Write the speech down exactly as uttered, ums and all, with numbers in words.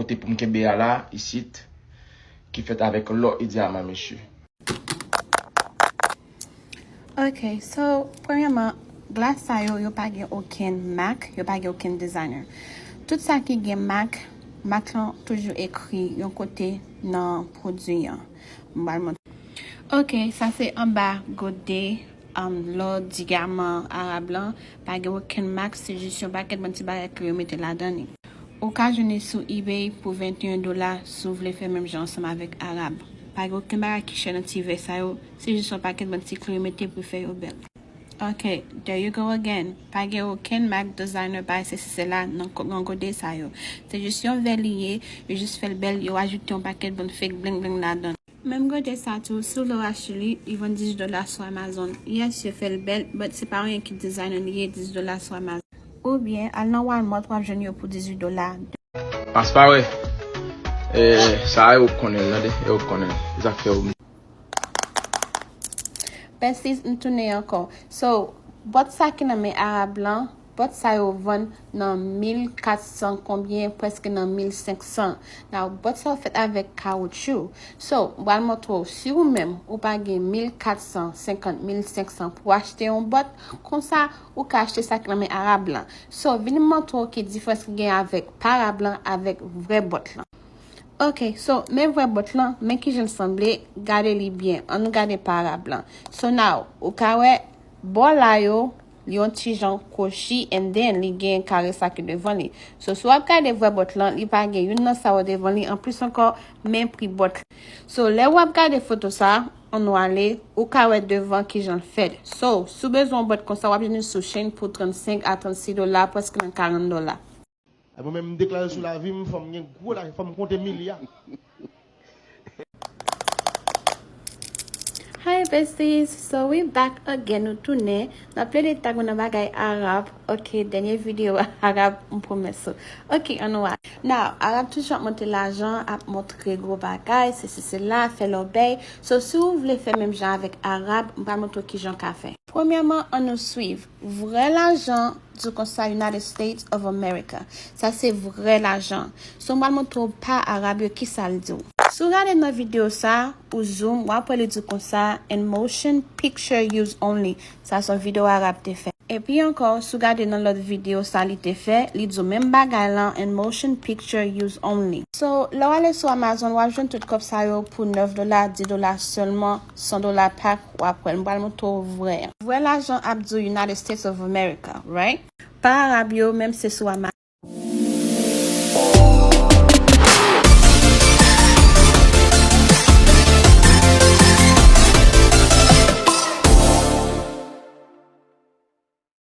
Kote pou m kenbe a la, isit, ki fèt avèk lò e dyaman, mesye. Ok, so, premyèman, glas sa yo, yo pa gen okenn mak, yo pa gen okenn designer. Tout sa ki gen mak, mak lan toujou ekri yon kote nan pwodui an. M pral montre. Ok, sa se anba gode, um, lò dyaman Arab lan. Pa gen okenn mak, se jis yon pakèt bann ti bagay ke yo mete ladan li. Ou ka jwenn li sou eBay pou venteyen dola si w vle fè menm jan ansanm avèk Arab. Pa gen okenn bagay ki chè nan ti vè sa yo, se jis yon pakèt bann ti kle yo mete pou fè yo bèl. Ok, there you go again. Pa gen okenn mak designer bay se si se la nan ko- nan gode sa yo. Se jis yon vè li ye, yo jis fè l bèl, yo ajoute yon pakèt bann fake bling bling ladan. Menm gode sa tou, si w vle w achte li, li vann dizuit dola sou Amazon. Yes, yo fè l bèl, but se pa yon ki designer li ye, dizuit dola sou Amazon. Oubyen, al nan Walmart, w ap jwenn yo pou dizuit dola. Paspare, eh, sa e ou k konnen l, tande, e ou k konnen l. Zafè ou. Besties, m tounen ankò. So, bòt sa ki nan men Arab lan, bòt sa yo vann nan mil katsan konbyen, prèske nan mil senksan. Now, bòt sa yo fèt avèk kawotchou. So, m pral montre w, si ou menm, ou pa gen mil katsan senkant, mil senksan pou achte yon bòt, konsa, ou ka achte sa ki nan men Arab lan. So, vin m montre w ki diferans ki gen avèk pa Arab lan avèk vrè bòt lan. Ok, so, men vrè bòt lan, men kijan l sanble, gade li byen. Ann nou gade pa Arab lan. So now, ou ka wè, bò la yo, li yon ti jan kwochi, and then li gen kare sa ki devan li. So, si w ap gade vrè bòt lan, li pa gen youn nan sa yo devan li, anplis ankò, men pri bòt lan. So, lè w ap gade foto sa, ann nou ale, ou ka wè devan kijan l fèt. So, si w bezwen yon bòt konsa, w ap jwenn li sou Shein pou trannsenk a trannsis dola, prèske nan karant dola. Mwen menm, m deklare sou lavi m, fò m gen gwo lajan, fò m konte milya. Hi besties, so we back again, nou tounen. N ap plede tag mwen nan bagay Arab. Ok, dènye videyo Arab, m pwomèt ou. Ok, ann nou al. Now, Arab toujou ap monte lajan, ap montre gwo bagay, se si se la, fè lòbèy. So, si w vle fè menm jan avèk Arab, m pral montre w kijan w ka fè. Premyèman, ann nou swiv. Vrè lajan, di konsa United States of America. Sa se vrè lajan. So, m pral montre w pa Arab yo kisa l di w. Si w gade nan videyo sa, ou zoom, w ap wè li di konsa, in motion picture use only. Sa se yon videyo Arab te fè. Epi ankò, si w gade nan lòt videyo sa li te fè, li di w menm bagay lan, in motion picture use only. So, lè w ale sou Amazon, w ap jwenn tout kòb sa yo pou nèf dola, dis dola sèlman, san dola pak, w ap wè l. M pral montre w vrè an. Vrè lajan ap di w United States of America, right? Pa Arab yo, menm se sou Amazon.